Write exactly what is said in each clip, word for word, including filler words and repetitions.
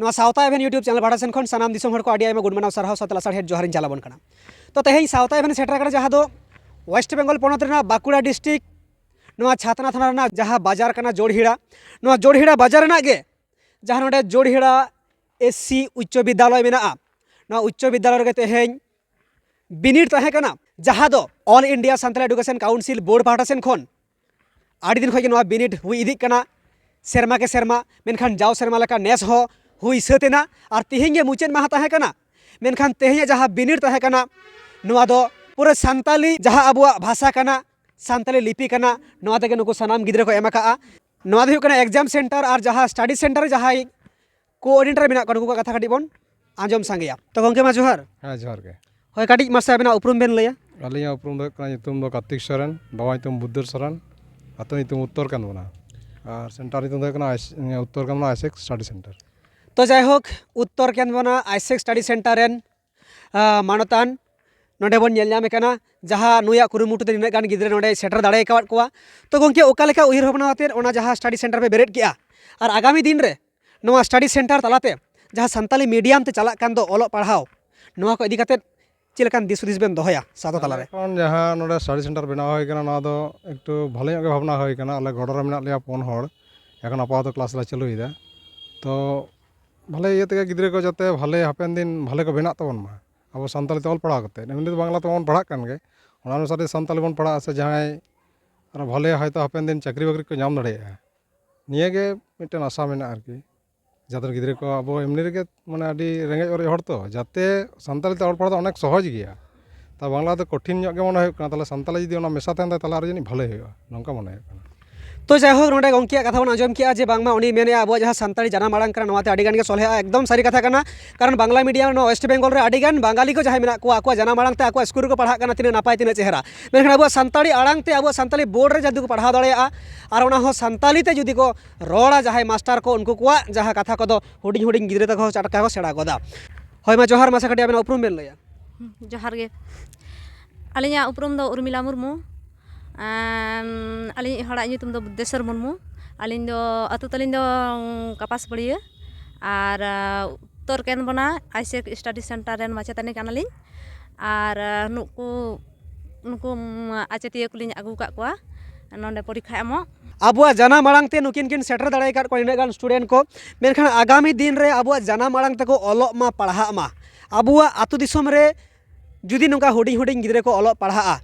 ᱱᱚᱣᱟ ᱥᱟᱶᱛᱟ ᱮᱵᱷᱮᱱ YouTube ᱪᱮᱱᱮᱞ ᱯᱟᱦᱴᱟ ᱥᱮᱱ ᱠᱷᱚᱱ ᱥᱟᱱᱟᱢ ᱫᱤᱥᱚᱢ ᱦᱚᱲ ᱠᱚ ᱟᱹᱰᱤ ᱟᱭᱢᱟ ᱜᱩᱰ ᱢᱟᱱᱟᱣ, ᱥᱟᱨᱦᱟᱣ ᱥᱟᱶᱛᱮ ᱞᱟᱥᱟᱲᱦᱮᱫ ᱡᱚᱦᱟᱨᱤᱧ ᱪᱟᱞ ᱟᱵᱚᱱ ᱠᱟᱱᱟ᱾ ᱛᱚ, ᱛᱮᱦᱮᱧ ᱥᱟᱶᱛᱟ ᱮᱵᱷᱮᱱ ᱥᱮᱴᱮᱨ ᱟᱠᱟᱱᱟ, ᱡᱟᱦᱟᱸ ᱫᱚ ᱳᱭᱮᱥᱴ ᱵᱮᱝᱜᱚᱞ ᱯᱚᱱᱚᱛ ᱨᱮᱱᱟᱜ ᱵᱟᱸᱠᱩᱲᱟ ᱰᱤᱥᱴᱨᱤᱠᱴ, ᱱᱚᱣᱟ ᱪᱷᱟᱛᱱᱟ ᱛᱷᱟᱱᱟ ᱨᱮᱱᱟᱜ ᱡᱟᱦᱟᱸ ᱵᱟᱡᱟᱨ ᱠᱟᱱᱟ ᱡᱳᱲᱦᱤᱲᱟ, ᱱᱚᱣᱟ ᱡᱳᱲᱦᱤᱲᱟ ᱵᱟᱡᱟᱨ ᱨᱮᱱᱟᱜ ᱜᱮ ᱡᱟᱦᱟᱸ ᱱᱚᱰᱮ ᱡᱳᱲᱦᱤᱲᱟ ᱮᱥ ᱥᱤ ᱩᱪᱪᱚ ᱵᱤᱫᱽᱫᱟᱞᱚᱭ ᱢᱮᱱᱟᱜᱼᱟ, ᱱᱚᱣᱟ ᱩᱪᱪᱚ ᱵᱤᱫᱽᱫᱟᱞᱚᱭ ᱨᱮᱜᱮ ᱛᱮᱦᱮᱧ ᱵᱤᱱᱤᱰ ᱛᱟᱦᱮᱸ ᱠᱟᱱᱟ, ᱡᱟᱦᱟᱸ ᱫᱚ All India Santali Education Council Board ᱯᱟᱦᱴᱟ ᱥᱮᱱ ᱠᱷᱚᱱ ᱟᱹᱰᱤ ᱫᱤᱱ ᱠᱷᱚᱱ ᱜᱮ ᱱᱚᱣᱟ ᱵᱤᱱᱤᱰ ᱦᱩᱭ ᱤᱫᱤᱜ ᱠᱟᱱᱟ, ᱥᱮᱨᱢᱟ ᱠᱮ ᱥᱮᱨᱢᱟ᱾ ᱢᱮᱱᱠᱷᱟᱱ ᱡᱟᱣ ᱥᱮᱨᱢᱟ ᱞᱮᱠᱟ ᱱᱮᱥ ᱦᱚᱸ ᱦᱩᱭ ᱥᱟᱹᱛ ᱮᱱᱟ ᱟᱨ ᱛᱮᱦᱮᱧ ᱜᱮ ᱢᱩᱪᱟᱹᱫ ᱢᱟᱦᱟ ᱛᱟᱦᱮᱸ ᱠᱟᱱᱟ᱾ ᱢᱮᱱᱠᱷᱟᱱ ᱛᱮᱦᱮᱧᱟᱜ ᱡᱟᱦᱟᱸ ᱵᱤᱱᱤᱰ ᱛᱟᱦᱮᱸ ᱠᱟᱱᱟ, ᱱᱚᱣᱟ ᱫᱚ ᱯᱩᱨᱟᱹ ᱥᱟᱱᱛᱟᱞᱤ, ᱡᱟᱦᱟᱸ ᱟᱵᱚᱣᱟᱜ ᱵᱷᱟᱥᱟ ᱠᱟᱱᱟ, ᱥᱟᱱᱛᱟᱞᱤ ᱞᱤᱯᱤ ᱠᱟᱱᱟ, ᱱᱚᱣᱟ ᱛᱮᱜᱮ ᱱᱩᱠᱩ ᱥᱟᱱᱟᱢ ᱜᱤᱫᱽᱨᱟᱹ ᱠᱚ ᱮᱢ ᱟᱠᱟᱜᱼᱟ᱾ ᱱᱚᱣᱟ ᱫᱚ ᱦᱩᱭᱩᱜ ᱠᱟᱱᱟ ᱮᱠᱡᱟᱢ ᱥᱮᱱᱴᱟᱨ ᱟᱨ ᱡᱟᱦᱟᱸ ᱥᱴᱟᱰᱤ ᱥᱮᱱᱴᱟᱨ ᱨᱮ ᱡᱟᱦᱟᱸᱭ ᱠᱳᱚᱨᱰᱤᱱᱮᱴᱚᱨ ᱢᱮᱱᱟᱜ ᱠᱚᱣᱟ, ᱱᱩᱠᱩ ᱠᱚᱣᱟᱜ ᱠᱟᱛᱷᱟ ᱠᱟᱹᱴᱤᱡ ᱵᱚᱱ ᱟᱸᱡᱚᱢ ᱥᱟᱸᱜᱮᱭᱟ᱾ ᱛᱚ ᱜᱚᱢᱠᱮ, ᱢᱟ ᱡᱚᱦᱟᱨ᱾ ᱦᱮᱸ, ᱡᱚᱦᱟᱨ ᱜᱮ᱾ ᱦᱳᱭ, ᱠᱟᱹᱴᱤᱡ ᱢᱟᱥᱮ ᱟᱵᱤᱱᱟᱜ ᱩᱯᱨᱩᱢ ᱵᱮᱱ ᱞᱟᱹᱭᱟ᱾ ᱟᱹᱞᱤᱧᱟᱜ ᱩᱯᱨᱩᱢ ᱫᱚ ᱦᱩᱭᱩᱜ ᱠᱟᱱᱟ, ᱧᱩᱛᱩᱢ ᱫᱚ ᱠᱟᱨᱛᱤᱠ ᱥᱚᱨᱮᱱ, ᱵᱟᱵᱟ ᱧᱩᱛᱩᱢ ᱵᱩᱫᱽᱫᱷᱚᱨ ᱥᱚᱨᱮᱱ, ᱟᱹᱛᱩ ᱧᱩᱛᱩᱢ ᱩᱛᱛᱚᱨ ᱠᱟᱱᱫᱚᱱᱟ, ᱟᱨ ᱥᱮᱱᱴᱟᱨ ᱧᱩᱛᱩᱢ ᱫᱚ ᱦᱩᱭᱩᱜ ᱠᱟᱱᱟ ᱟᱭᱥ-, ᱩᱛᱛᱚᱨ ᱠᱟᱱᱫᱚᱱᱟ ᱟᱭᱥᱮᱠ ᱥᱴᱟᱰᱤ ᱥᱮᱱᱴᱟᱨ᱾ ᱛᱚ ᱡᱟᱭᱦᱳᱠ, ᱩᱛᱛᱚᱨ ᱠᱟᱱᱫᱚᱱᱟ ᱟᱭᱥᱮᱠ ᱥᱴᱟᱰᱤ ᱥᱮᱱᱴᱟᱨ ᱨᱮᱱ, ᱟᱸ, ᱢᱟᱱᱚᱛᱟᱱ ᱱᱚᱰᱮ ᱵᱚᱱ ᱧᱮᱞ ᱧᱟᱢᱮ ᱠᱟᱱᱟ, ᱡᱟᱦᱟᱸ ᱱᱩᱭᱟᱜ ᱠᱩᱨᱩᱢᱩᱴᱩ ᱛᱮ ᱱᱤᱱᱟᱹᱜ ᱜᱟᱱ ᱜᱤᱫᱽᱨᱟᱹ ᱱᱚᱰᱮᱭ ᱥᱮᱴᱮᱨ ᱫᱟᱲᱮ ᱟᱠᱟᱫ ᱠᱚᱣᱟ᱾ ᱛᱚ ᱜᱚᱢᱠᱮ, ᱚᱠᱟ ᱞᱮᱠᱟ ᱩᱭᱦᱟᱹᱨ ᱵᱷᱟᱵᱽᱱᱟ ᱟᱛᱮᱫ ᱚᱱᱟ ᱡᱟᱦᱟᱸ ᱥᱴᱟᱰᱤ ᱥᱮᱱᱴᱟᱨ ᱯᱮ ᱵᱮᱨᱮᱫ ᱠᱮᱜᱼᱟ, ᱟᱨ ᱟᱜᱟᱢᱤ ᱫᱤᱱ ᱨᱮ ᱱᱚᱣᱟ ᱥᱴᱟᱰᱤ ᱥᱮᱱᱴᱟᱨ ᱛᱟᱞᱟᱛᱮ ᱡᱟᱦᱟᱸ ᱥᱟᱱᱛᱟᱞᱤ ᱢᱤᱰᱤᱭᱟᱢ ᱛᱮ ᱪᱟᱞᱟᱜ ᱠᱟᱱ ᱫᱚ ᱚᱞᱚᱜ ᱯᱟᱲᱦᱟᱣ, ᱱᱚᱣᱟ ᱠᱚ ᱤᱫᱤ ᱠᱟᱛᱮᱫ ᱪᱮᱫ ᱞᱮᱠᱟᱱ ᱫᱤᱥ ᱦᱩᱫᱤᱥ ᱵᱮᱱ ᱫᱚᱦᱚᱭᱟ ᱥᱟᱶᱛᱟ ᱛᱟᱞᱟᱨᱮ? ᱮᱠᱷᱚᱱ ᱡᱟᱦᱟᱸ ᱱᱚᱰᱮ ᱥᱴᱟᱰᱤ ᱥᱮᱱᱴᱟᱨ ᱵᱮᱱᱟᱣ ᱦᱩᱭ ᱠᱟᱱᱟ, ᱱᱚᱣᱟ ᱫᱚ ᱮᱠᱴᱩ ᱵᱷᱟᱞᱮ ᱧᱚᱜ ᱜᱮ ᱵᱷᱟᱵᱽᱱᱟ ᱦᱩᱭ ᱠᱟᱱᱟ᱾ ᱟᱞᱮ ᱜᱚᱲᱚ ᱨᱮ ᱢᱮᱱᱟᱜ ᱞᱮᱭᱟ ᱯᱩᱱ ᱦᱚᱲ, ᱮᱠᱷᱚᱱ ᱟᱯᱟᱛᱚᱛᱚ ᱠᱞᱟᱥ ᱞᱮ ᱪᱟᱹᱞᱩᱭᱮᱫᱟ᱾ ᱛᱚ ᱵᱷᱟᱞᱮ ᱤᱭᱟᱹ ᱛᱮᱜᱮ ᱜᱤᱫᱽᱨᱟᱹ ᱠᱚ ᱡᱟᱛᱮ ᱵᱷᱟᱞᱮ ᱦᱟᱯᱮᱱ ᱫᱤᱱ ᱵᱷᱟᱞᱮ ᱠᱚ ᱵᱮᱱᱟᱜ ᱛᱟᱵᱚᱱ ᱢᱟ, ᱟᱵᱚ ᱥᱟᱱᱛᱟᱲᱤ ᱛᱮ ᱚᱞ ᱯᱟᱲᱦᱟᱣ ᱠᱟᱛᱮ᱾ ᱮᱢᱱᱤ ᱫᱚ ᱵᱟᱝᱞᱟ ᱛᱮᱵᱚᱱ ᱯᱟᱲᱦᱟᱜ ᱠᱟᱱ ᱜᱮ, ᱚᱱᱟ ᱚᱱᱩᱥᱟᱨ ᱡᱩᱫᱤ ᱥᱟᱱᱛᱟᱲᱤ ᱵᱚᱱ ᱯᱟᱲᱦᱟᱜᱼᱟ ᱥᱮ, ᱡᱟᱦᱟᱸᱭ ᱟᱨᱚ ᱵᱷᱟᱞᱮ ᱦᱚᱭᱛᱳ ᱦᱟᱯᱮᱱ ᱫᱤᱱ ᱪᱟᱹᱠᱨᱤ ᱵᱟᱹᱠᱨᱤ ᱠᱚ ᱧᱟᱢ ᱫᱟᱲᱮᱭᱟᱜᱼᱟ, ᱱᱤᱭᱟᱹ ᱜᱮ ᱢᱤᱫᱴᱮᱱ ᱟᱥᱟ ᱢᱮᱱᱟᱜᱼᱟ ᱟᱨᱠᱤ᱾ ᱡᱟᱛᱮ ᱜᱤᱫᱽᱨᱟᱹ ᱠᱚ, ᱟᱵᱚ ᱮᱢᱱᱤ ᱨᱮᱜᱮ ᱢᱟᱱᱮ ᱟᱹᱰᱤ ᱨᱮᱸᱜᱮᱡ ᱚᱨᱮᱡ ᱦᱚᱲ ᱛᱚ, ᱡᱟᱛᱮ ᱥᱟᱱᱛᱟᱲᱤ ᱛᱮ ᱚᱞ ᱯᱟᱲᱦᱟᱣ ᱫᱚ ᱚᱱᱮᱠ ᱥᱚᱦᱚᱡᱽ ᱜᱮᱭᱟ᱾ ᱛᱟ ᱵᱟᱝᱞᱟ ᱫᱚ ᱠᱚᱴᱷᱤᱱ ᱧᱚᱜ ᱜᱮ ᱢᱚᱱᱮ ᱦᱩᱭᱩᱜ ᱠᱟᱱᱟ, ᱛᱟᱦᱚᱞᱮ ᱥᱟᱱᱛᱟᱲᱤ ᱡᱩᱫᱤ ᱚᱱᱟ ᱢᱮᱥᱟ ᱛᱟᱦᱮᱱ ᱛᱟᱭ, ᱛᱟᱦᱚᱞᱮ ᱟᱨᱚ ᱡᱟᱹᱱᱤᱡ ᱵᱷᱟᱞᱮ ᱦᱩᱭᱩᱜᱼᱟ, ᱱᱚᱝᱠᱟ ᱢᱚᱱᱮ ᱦᱩᱭᱩᱜ ᱠᱟᱱᱟ᱾ ᱛᱚ ᱡᱟᱭᱦᱳᱠ, ᱱᱚᱰᱮ ᱜᱚᱢᱠᱮᱭᱟᱜ ᱠᱟᱛᱷᱟ ᱵᱚᱱ ᱟᱸᱡᱚᱢ ᱠᱮᱜᱼᱟ ᱡᱮ ᱵᱟᱝᱢᱟ ᱩᱱᱤ ᱢᱮᱱᱮᱜᱼᱟ ᱟᱵᱚᱣᱟᱜ ᱡᱟᱦᱟᱸ ᱥᱟᱱᱛᱟᱲᱤ ᱡᱟᱱᱟᱢ ᱟᱲᱟᱝ ᱠᱟᱱᱟ, ᱱᱚᱣᱟᱛᱮ ᱟᱹᱰᱤ ᱜᱟᱱ ᱜᱮ ᱥᱚᱞᱦᱮᱜᱼᱟ᱾ ᱮᱠᱫᱚᱢ ᱥᱟᱹᱨᱤ ᱠᱟᱛᱷᱟ ᱠᱟᱱᱟ, ᱠᱟᱨᱚᱱ ᱵᱟᱝᱞᱟ ᱢᱤᱰᱤᱭᱟᱢ ᱱᱚᱣᱟ ᱳᱭᱮᱥᱴ ᱵᱮᱝᱜᱚᱞ ᱨᱮ ᱟᱹᱰᱤ ᱜᱟᱱ ᱵᱟᱝᱜᱟᱞᱤ ᱠᱚ ᱡᱟᱦᱟᱸᱭ ᱢᱮᱱᱟᱜ ᱠᱚᱣᱟ, ᱟᱠᱚᱣᱟᱜ ᱡᱟᱱᱟᱢ ᱟᱲᱟᱝ ᱛᱮ ᱟᱠᱚᱣᱟᱜ ᱥᱠᱩᱞ ᱨᱮᱠᱚ ᱯᱟᱲᱦᱟᱜ ᱠᱟᱱᱟ, ᱛᱤᱱᱟᱹᱜ ᱱᱟᱯᱟᱭ, ᱛᱤᱱᱟᱹᱜ ᱪᱮᱦᱨᱟ᱾ ᱢᱮᱱᱠᱷᱟᱱ ᱟᱵᱚᱣᱟᱜ ᱥᱟᱱᱛᱟᱲᱤ ᱟᱲᱟᱝ ᱛᱮ ᱟᱵᱚᱣᱟᱜ ᱥᱟᱱᱛᱟᱲᱤ ᱵᱳᱨᱰ ᱨᱮ ᱡᱩᱫᱤ ᱠᱚ ᱯᱟᱲᱦᱟᱣ ᱫᱟᱲᱮᱭᱟᱜᱼᱟ, ᱟᱨ ᱚᱱᱟ ᱦᱚᱸ ᱥᱟᱱᱛᱟᱲᱤ ᱛᱮ ᱡᱩᱫᱤ ᱠᱚ ᱨᱚᱲᱟ ᱡᱟᱦᱟᱸᱭ ᱢᱟᱥᱴᱟᱨ ᱠᱚ, ᱩᱱᱠᱩ ᱠᱚᱣᱟᱜ ᱡᱟᱦᱟᱸ ᱠᱟᱛᱷᱟ ᱠᱚᱫᱚ ᱦᱩᱰᱤᱧ ᱦᱩᱰᱤᱧ ᱜᱤᱫᱽᱨᱟᱹ ᱛᱟᱠᱚ ᱦᱚᱸ ᱪᱟᱴᱠᱟ ᱠᱚ ᱥᱮᱬᱟ ᱜᱚᱫᱟ᱾ ᱦᱳᱭ, ᱢᱟ ᱡᱚᱦᱟᱨ, ᱢᱟᱥᱮ ᱠᱟᱹᱴᱤᱡ ᱟᱵᱮᱱᱟᱜ ᱩᱯᱨᱩᱢ ᱵᱮᱱ ᱞᱟᱹᱭᱟ᱾ ᱦᱩᱸ, ᱡᱚᱦᱟᱨ ᱜᱮ᱾ ᱟᱹᱞᱤᱧᱟᱜ ᱩᱯᱨᱩᱢ ᱫᱚ ᱩᱨᱢᱤᱞᱟ ᱢᱩᱨᱢᱩ᱾ ᱟᱢ, ᱟᱹᱞᱤᱧᱤᱡ ᱦᱚᱲᱟᱜ ᱧᱩᱛᱩᱢ ᱫᱚ ᱵᱩᱫᱽᱫᱷᱮᱥᱥᱚᱨ ᱢᱩᱨᱢᱩ᱾ ᱟᱹᱞᱤᱧ ᱫᱚ, ᱟᱹᱛᱩ ᱛᱟᱹᱞᱤᱧ ᱫᱚ, ᱩᱸ, ᱠᱟᱯᱟᱥᱵᱟᱹᱲᱭᱟᱹ᱾ ᱟᱨ ᱩᱛᱛᱚᱨ ᱠᱮᱱᱫᱽᱵᱚᱱᱟ ᱟᱭᱥᱮᱠ ᱥᱴᱟᱰᱤ ᱥᱮᱱᱴᱟᱨ ᱨᱮᱱ ᱢᱟᱪᱮᱛᱟᱹᱱᱤ ᱠᱟᱱᱟᱞᱤᱧ᱾ ᱟᱨ ᱱᱩᱠᱩ ᱱᱩᱠᱩ ᱟᱪᱮᱛᱤᱭᱟᱹ ᱠᱚᱞᱤᱧ ᱟᱹᱜᱩ ᱟᱠᱟᱫ ᱠᱚᱣᱟ ᱱᱚᱰᱮ ᱯᱚᱨᱤᱠᱠᱷᱟ ᱮᱢᱚᱜ᱾ ᱟᱵᱚᱣᱟᱜ ᱡᱟᱱᱟᱢ ᱟᱲᱟᱝ ᱛᱮ ᱱᱩᱠᱤᱱ ᱠᱤᱱ ᱥᱮᱴᱮᱨ ᱫᱟᱲᱮ ᱟᱠᱟᱫ ᱠᱚᱣᱟ ᱱᱤᱱᱟᱹᱜ ᱜᱟᱱ ᱥᱴᱩᱰᱮᱱᱴ ᱠᱚ, ᱢᱮᱱᱠᱷᱟᱱ ᱟᱜᱟᱢᱤ ᱫᱤᱱ ᱨᱮ ᱟᱵᱚᱣᱟᱜ ᱡᱟᱱᱟᱢ ᱟᱲᱟᱝ ᱛᱮᱠᱚ ᱚᱞᱚᱜ ᱢᱟ, ᱯᱟᱲᱦᱟᱜ ᱢᱟ᱾ ᱟᱵᱚᱣᱟᱜ ᱟᱹᱛᱩ ᱫᱤᱥᱚᱢ ᱨᱮ ᱡᱩᱫᱤ ᱱᱚᱝᱠᱟ ᱦᱩᱰᱤᱧ ᱦᱩᱰᱤᱧ ᱜᱤᱫᱽᱨᱟᱹ ᱠᱚ ᱚᱞᱚᱜ ᱯᱟᱲᱦᱟᱜᱼᱟ,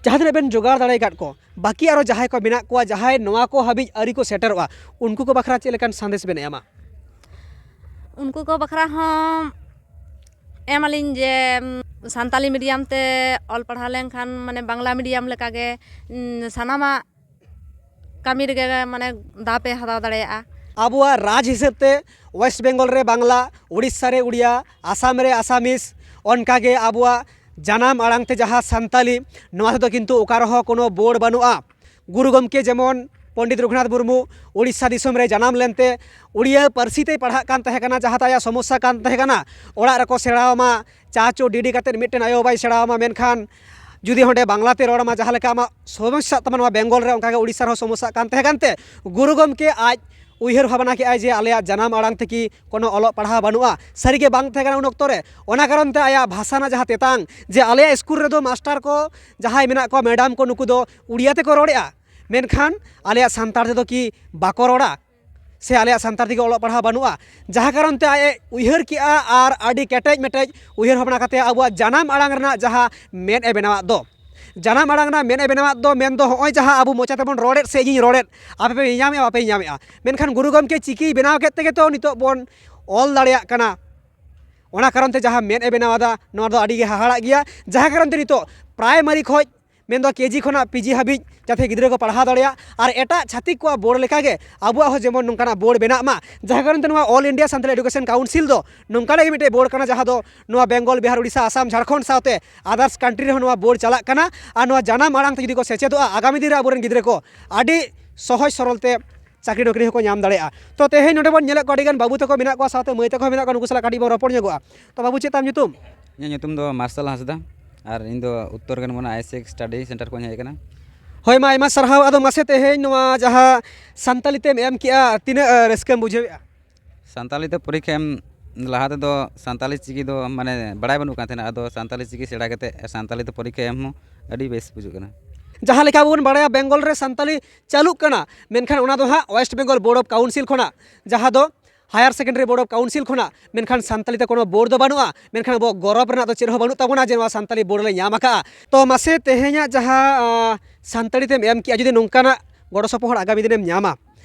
ᱡᱟᱦᱟᱸ ᱛᱤᱱᱟᱹᱜ ᱵᱮᱱ ᱡᱚᱜᱟᱲ ᱫᱟᱲᱮ ᱟᱠᱟᱫ ᱠᱚ, ᱵᱟᱹᱠᱤ ᱟᱨᱚ ᱡᱟᱦᱟᱸᱭ ᱠᱚ ᱢᱮᱱᱟᱜ ᱠᱚᱣᱟ, ᱡᱟᱦᱟᱸᱭ ᱱᱚᱣᱟ ᱠᱚ ᱦᱟᱹᱵᱤᱡ ᱟᱹᱣᱨᱤ ᱠᱚ ᱥᱮᱴᱮᱨᱚᱜᱼᱟ, ᱩᱱᱠᱩ ᱠᱚ ᱵᱟᱠᱷᱨᱟ ᱪᱮᱫ ᱞᱮᱠᱟᱱ ᱥᱟᱸᱫᱮᱥ ᱵᱮᱱ ᱮᱢᱟ? ᱩᱱᱠᱩ ᱠᱚ ᱵᱟᱠᱷᱨᱟ ᱦᱚᱸ ᱮᱢ ᱟᱹᱞᱤᱧ ᱡᱮ, ᱩᱢ, ᱥᱟᱱᱛᱟᱞᱤ ᱢᱤᱰᱤᱭᱟᱢ ᱛᱮ ᱚᱞ ᱯᱟᱲᱦᱟᱣ ᱞᱮᱱᱠᱷᱟᱱ, ᱢᱟᱱᱮ, ᱵᱟᱝᱞᱟ ᱢᱤᱰᱤᱭᱟᱢ ᱞᱮᱠᱟᱜᱮ, ᱩᱢ, ᱥᱟᱱᱟᱢᱟᱜ ᱠᱟᱹᱢᱤ ᱨᱮᱜᱮ, ᱢᱟᱱᱮ, ᱫᱟᱣ ᱯᱮ ᱦᱟᱛᱟᱣ ᱫᱟᱲᱮᱭᱟᱜᱼᱟ᱾ ᱟᱵᱚᱣᱟᱜ ᱨᱟᱡᱽ ᱦᱤᱥᱟᱹᱵ ᱛᱮ ᱳᱭᱮᱥᱴ ᱵᱮᱝᱜᱚᱞ ᱨᱮ ᱵᱟᱝᱞᱟ, ᱩᱲᱤᱥᱥᱟ ᱨᱮ ᱩᱲᱤᱭᱟ, ᱟᱥᱟᱢ ᱨᱮ ᱟᱥᱟᱢᱤᱥ, ᱚᱱᱠᱟᱜᱮ ᱟᱵᱚᱣᱟᱜ ᱡᱟᱱᱟᱢ ᱟᱲᱟᱝ ᱛᱮ ᱡᱟᱦᱟᱸ ᱥᱟᱱᱛᱟᱞᱤ, ᱱᱚᱣᱟ ᱛᱮᱫᱚ ᱠᱤᱱᱛᱩ ᱚᱠᱟ ᱨᱮᱦᱚᱸ ᱠᱳᱱᱳ ᱵᱳᱨᱰ ᱵᱟᱹᱱᱩᱜᱼᱟ᱾ ᱜᱩᱨᱩ ᱜᱚᱢᱠᱮ ᱡᱮᱢᱚᱱ ᱯᱚᱱᱰᱤᱛ ᱨᱚᱜᱷᱩᱱᱟᱛᱷ ᱢᱩᱨᱢᱩ ᱩᱲᱤᱥᱥᱟ ᱫᱤᱥᱚᱢ ᱨᱮ ᱡᱟᱱᱟᱢ ᱞᱮᱱᱛᱮ ᱩᱲᱤᱭᱟ ᱯᱟᱹᱨᱥᱤ ᱛᱮᱭ ᱯᱟᱲᱦᱟᱜ ᱠᱟᱱ ᱛᱟᱦᱮᱸ ᱠᱟᱱᱟ, ᱡᱟᱦᱟᱸ ᱛᱮ ᱟᱭᱟᱜ ᱥᱚᱢᱚᱥᱥᱟ ᱠᱟᱱ ᱛᱟᱦᱮᱸ ᱠᱟᱱᱟ, ᱚᱲᱟᱜ ᱨᱮᱠᱚ ᱥᱮᱬᱟ ᱟᱢᱟ, ᱪᱟ ᱪᱚ ᱰᱤᱰᱤ ᱠᱟᱛᱮᱫ ᱢᱤᱫᱴᱮᱱ ᱟᱭᱳ ᱵᱟᱵᱟᱭ ᱥᱮᱬᱟ ᱟᱢᱟ, ᱢᱮᱱᱠᱷᱟᱱ ᱡᱩᱫᱤ ᱦᱚᱸᱰᱮ ᱵᱟᱝᱞᱟ ᱛᱮ ᱨᱚᱲ ᱟᱢᱟ, ᱡᱟᱦᱟᱸ ᱞᱮᱠᱟ ᱟᱢᱟᱜ ᱥᱚᱢᱚᱥᱥᱟᱜ ᱛᱟᱢᱟ ᱱᱚᱣᱟ ᱵᱮᱝᱜᱚᱞ ᱨᱮ, ᱚᱱᱠᱟᱜᱮ ᱩᱲᱤᱥᱥᱟ ᱨᱮᱦᱚᱸ ᱥᱚᱢᱚᱥᱥᱟᱜ ᱠᱟᱱ ᱛᱟᱦᱮᱸ ᱠᱟᱱᱛᱮ ᱜᱩᱨᱩ ᱜᱚᱢᱠᱮ ᱟᱡ ᱩᱭᱦᱟᱹᱨ ᱵᱷᱟᱵᱽᱱᱟ ᱠᱮᱫᱼᱟᱭ ᱡᱮ ᱟᱞᱮᱭᱟᱜ ᱡᱟᱱᱟᱢ ᱟᱲᱟᱝ ᱛᱮᱠᱤ ᱠᱳᱱᱳ ᱚᱞᱚᱜ ᱯᱟᱲᱦᱟᱣ ᱵᱟᱹᱱᱩᱜᱼᱟ᱾ ᱥᱟᱹᱨᱤᱜᱮ ᱵᱟᱝ ᱛᱟᱦᱮᱸ ᱠᱟᱱᱟ ᱩᱱ ᱚᱠᱛᱚ ᱨᱮ᱾ ᱚᱱᱟ ᱠᱟᱨᱚᱱ ᱛᱮ ᱟᱭᱟᱜ ᱵᱷᱟᱥᱟ ᱨᱮᱱᱟᱜ ᱡᱟᱦᱟᱸ ᱛᱮᱛᱟᱝ, ᱡᱮ ᱟᱞᱮᱭᱟᱜ ᱥᱠᱩᱞ ᱨᱮᱫᱚ ᱢᱟᱥᱴᱟᱨ ᱠᱚ ᱡᱟᱦᱟᱸᱭ ᱢᱮᱱᱟᱜ ᱠᱚᱣᱟ, ᱢᱮᱰᱟᱢ ᱠᱚ, ᱱᱩᱠᱩ ᱫᱚ ᱩᱲᱤᱭᱟ ᱛᱮᱠᱚ ᱨᱚᱲᱮᱫᱼᱟ, ᱢᱮᱱᱠᱷᱟᱱ ᱟᱞᱮᱭᱟᱜ ᱥᱟᱱᱛᱟᱲ ᱛᱮᱫᱚ ᱠᱤ ᱵᱟᱠᱚ ᱨᱚᱲᱟ? ᱥᱮ ᱟᱞᱮᱭᱟᱜ ᱥᱟᱱᱛᱟᱲ ᱛᱮᱜᱮ ᱚᱞᱚᱜ ᱯᱟᱲᱦᱟᱣ ᱵᱟᱹᱱᱩᱜᱼᱟ? ᱡᱟᱦᱟᱸ ᱠᱟᱨᱚᱱ ᱛᱮ ᱟᱡ ᱮ ᱩᱭᱦᱟᱹᱨ ᱠᱮᱜᱼᱟ ᱟᱨ ᱟᱹᱰᱤ ᱠᱮᱴᱮᱡ ᱢᱮᱴᱮᱡ ᱩᱭᱦᱟᱹᱨ ᱵᱷᱟᱵᱽᱱᱟ ᱠᱟᱛᱮ ᱟᱵᱚᱣᱟᱜ ᱡᱟᱱᱟᱢ ᱟᱲᱟᱝ ᱨᱮᱱᱟᱜ ᱡᱟᱦᱟᱸ ᱢᱮᱫ ᱮ ᱵᱮᱱᱟᱣᱟᱫ ᱫᱚ, ᱡᱟᱱᱟᱢ ᱟᱲᱟᱝ ᱨᱮᱱᱟᱜ ᱢᱮᱫ ᱮ ᱵᱮᱱᱟᱣᱟᱫ ᱫᱚ ᱢᱮᱱᱫᱚ ᱦᱚᱸᱜᱼᱚᱭ ᱡᱟᱦᱟᱸ ᱟᱵᱚ ᱢᱚᱪᱟ ᱛᱮᱵᱚᱱ ᱨᱚᱲᱮᱫ ᱥᱮ ᱤᱧᱤᱧ ᱨᱚᱲᱮᱫ, ᱟᱯᱮ ᱯᱮ ᱧᱮᱧᱟᱢᱮᱫᱼᱟ, ᱵᱟᱯᱮ ᱧᱮᱧᱟᱢᱮᱫᱼᱟ, ᱢᱮᱱᱠᱷᱟᱱ ᱜᱩᱨᱩ ᱜᱚᱢᱠᱮ ᱪᱤᱠᱤᱭ ᱵᱮᱱᱟᱣ ᱠᱮᱫ ᱛᱮᱜᱮ ᱛᱚ ᱱᱤᱛᱚᱜ ᱵᱚᱱ ᱚᱞ ᱫᱟᱲᱮᱭᱟᱜ ᱠᱟᱱᱟ᱾ ᱚᱱᱟ ᱠᱟᱨᱚᱱ ᱛᱮ ᱡᱟᱦᱟᱸ ᱢᱮᱫ ᱮ ᱵᱮᱱᱟᱣ ᱟᱫᱟ, ᱱᱚᱣᱟ ᱫᱚ ᱟᱹᱰᱤ ᱜᱮ ᱦᱟᱦᱟᱲᱟᱜ ᱜᱮᱭᱟ᱾ ᱡᱟᱦᱟᱸ ᱠᱟᱨᱚᱱ ᱛᱮ ᱱᱤᱛᱚᱜ ᱯᱨᱟᱭᱢᱟᱨᱤ ᱠᱷᱚᱱ ᱢᱮᱱᱫᱚ ᱠᱮᱡᱤ ᱠᱷᱚᱱᱟᱜ ᱯᱤᱡᱤ ᱦᱟᱹᱵᱤᱡ ᱡᱟᱛᱮ ᱜᱤᱫᱽᱨᱟᱹ ᱠᱚ ᱯᱟᱲᱦᱟᱣ ᱫᱟᱲᱮᱭᱟᱜ ᱟᱨ ᱮᱴᱟᱜ ᱪᱷᱟᱹᱛᱤᱠ ᱠᱚᱣᱟᱜ ᱵᱳᱨᱰ ᱞᱮᱠᱟᱜᱮ ᱟᱵᱚᱣᱟᱜ ᱦᱚᱸ ᱡᱮᱢᱚᱱ ᱱᱚᱝᱠᱟᱱᱟᱜ ᱵᱳᱨᱰ ᱵᱮᱱᱟᱜ ᱢᱟ᱾ ᱡᱟᱦᱟᱸ ᱠᱟᱨᱚᱱ ᱛᱮ ᱱᱚᱣᱟ All India Santali Education Council ᱫᱚ ᱱᱚᱝᱠᱟᱱᱟᱜ ᱜᱮ ᱢᱤᱫᱴᱮᱡ ᱵᱳᱨᱰ ᱠᱟᱱᱟ, ᱡᱟᱦᱟᱸ ᱫᱚ ᱱᱚᱣᱟ ᱵᱮᱝᱜᱚᱞ, ᱵᱤᱦᱟᱨ, ᱩᱲᱤᱥᱥᱟ, ᱟᱥᱟᱢ, ᱡᱷᱟᱲᱠᱷᱚᱸᱰ ᱥᱟᱶᱛᱮ others country ᱨᱮᱦᱚᱸ ᱱᱚᱣᱟ ᱵᱳᱨᱰ ᱪᱟᱞᱟᱜ ᱠᱟᱱᱟ᱾ ᱟᱨ ᱱᱚᱣᱟ ᱡᱟᱱᱟᱢ ᱟᱲᱟᱝ ᱛᱮ ᱡᱩᱫᱤ ᱠᱚ ᱥᱮᱪᱮᱫᱚᱜᱼᱟ, ᱟᱜᱟᱢᱤ ᱫᱤᱱ ᱨᱮ ᱟᱵᱚᱨᱮᱱ ᱜᱤᱫᱽᱨᱟᱹ ᱠᱚ ᱟᱹᱰᱤ ᱥᱚᱦᱚᱡᱽ ᱥᱚᱨᱚᱞ ᱛᱮ ᱪᱟᱹᱠᱨᱤ ᱱᱚᱠᱨᱤ ᱦᱚᱸᱠᱚ ᱧᱟᱢ ᱫᱟᱲᱮᱭᱟᱜᱼᱟ᱾ ᱛᱚ, ᱛᱮᱦᱮᱧ ᱱᱚᱰᱮ ᱵᱚᱱ ᱧᱮᱞᱮᱫ ᱠᱚᱣᱟ, ᱟᱹᱰᱤ ᱜᱟᱱ ᱵᱟᱹᱵᱩ ᱛᱟᱠᱚ ᱢᱮᱱᱟᱜ ᱠᱚᱣᱟ, ᱥᱟᱶᱛᱮ ᱢᱟᱹᱭ ᱛᱟᱠᱚ ᱦᱚᱸ ᱢᱮᱱᱟᱜ ᱠᱚᱣᱟ, ᱱᱩᱠᱩ ᱥᱟᱞᱟᱜ ᱠᱟᱹᱴᱤᱡ ᱵᱚᱱ ᱨᱚᱯᱚᱲ ᱧᱚᱜᱚᱜᱼᱟ᱾ ᱛᱚ, ᱵᱟᱹᱵᱩ, ᱪᱮᱫ ᱛᱟᱢ ᱧᱩᱛᱩᱢ? ᱤᱧᱟᱹᱜ ᱧᱩᱛᱩᱢ ᱫᱚ ᱢᱟᱨᱥᱟᱞ ᱦᱟᱸᱥᱫᱟ, ᱟᱨ ᱤᱧ ᱫᱚ ᱩᱛᱛᱚᱨ ᱠᱮᱱᱫᱽᱵᱚᱱᱟ ᱟᱭᱥᱮᱠ ᱥᱴᱟᱰᱤ ᱥᱮᱱᱴᱟᱨ ᱠᱷᱚᱱ ᱤᱧ ᱦᱮᱡ ᱟᱠᱟᱱᱟ᱾ ᱦᱳᱭ, ᱢᱟ, ᱟᱭᱢᱟ ᱥᱟᱨᱦᱟᱣ᱾ ᱟᱫᱚ ᱢᱟᱥᱮ, ᱛᱮᱦᱮᱧ ᱱᱚᱣᱟ ᱡᱟᱦᱟᱸ ᱥᱟᱱᱛᱟᱞᱤ ᱛᱮᱢ ᱮᱢ ᱠᱮᱜᱼᱟ, ᱛᱤᱱᱟᱹᱜ, ᱟᱹ, ᱨᱟᱹᱥᱠᱟᱹᱢ ᱵᱩᱡᱷᱟᱹᱣᱮᱜᱼᱟ? ᱥᱟᱱᱛᱟᱞᱤ ᱛᱮ ᱯᱚᱨᱤᱠᱠᱷᱟ ᱮᱢ ᱞᱟᱦᱟ ᱛᱮᱫᱚ ᱥᱟᱱᱛᱟᱞᱤ ᱪᱤᱠᱤ ᱫᱚ ᱢᱟᱱᱮ ᱵᱟᱲᱟᱭ ᱵᱟᱹᱱᱩᱜ ᱠᱟᱱ ᱛᱟᱦᱮᱱᱟ᱾ ᱟᱫᱚ ᱥᱟᱱᱛᱟᱞᱤ ᱪᱤᱠᱤ ᱥᱮᱬᱟ ᱠᱟᱛᱮ ᱥᱟᱱᱛᱟᱞᱤ ᱛᱮ ᱯᱚᱨᱤᱠᱠᱷᱟ ᱮᱢ ᱦᱚᱸ ᱟᱹᱰᱤ ᱵᱮᱥ ᱵᱩᱡᱩᱜ ᱠᱟᱱᱟ᱾ ᱡᱟᱦᱟᱸ ᱞᱮᱠᱟ ᱟᱵᱚ ᱵᱚᱱ ᱵᱟᱲᱟᱭᱟ, ᱵᱮᱝᱜᱚᱞ ᱨᱮ ᱥᱟᱱᱛᱟᱞᱤ ᱪᱟᱹᱞᱩᱜ ᱠᱟᱱᱟ, ᱢᱮᱱᱠᱷᱟᱱ ᱚᱱᱟ ᱫᱚ ᱦᱟᱸᱜ West Bengal Board of Council ᱠᱷᱚᱱᱟᱜ, ᱡᱟᱦᱟᱸ ᱫᱚ Higher Secondary Board of Council ᱠᱷᱚᱱᱟᱜ, ᱢᱮᱱᱠᱷᱟᱱ ᱥᱟᱱᱛᱟᱞᱤ ᱛᱮ ᱠᱳᱱᱳ ᱵᱳᱨᱰ ᱫᱚ ᱵᱟᱹᱱᱩᱜᱼᱟ᱾ ᱢᱮᱱᱠᱷᱟᱱ ᱟᱵᱚ ᱜᱚᱨᱚᱵᱽ ᱨᱮᱱᱟᱜ ᱫᱚ ᱪᱮᱫ ᱦᱚᱸ ᱵᱟᱹᱱᱩᱜ ᱛᱟᱵᱚᱱᱟ ᱡᱮ ᱱᱚᱣᱟ ᱥᱟᱱᱛᱟᱞᱤ ᱵᱳᱨᱰ ᱞᱮ ᱧᱟᱢ ᱟᱠᱟᱫᱼᱟ᱾ ᱛᱚ ᱢᱟᱥᱮ ᱛᱮᱦᱮᱧᱟᱜ ᱡᱟᱦᱟᱸ, ᱟᱸ, ᱥᱟᱱᱛᱟᱲᱤ ᱛᱮᱢ ᱮᱢ ᱠᱮᱜᱼᱟ, ᱡᱩᱫᱤ ᱱᱚᱝᱠᱟᱱᱟᱜ ᱜᱚᱲᱚ ᱥᱚᱯᱚᱦᱚᱫ ᱟᱜᱟᱢᱤ ᱫᱤᱱᱮᱢ ᱧᱟᱢᱟ,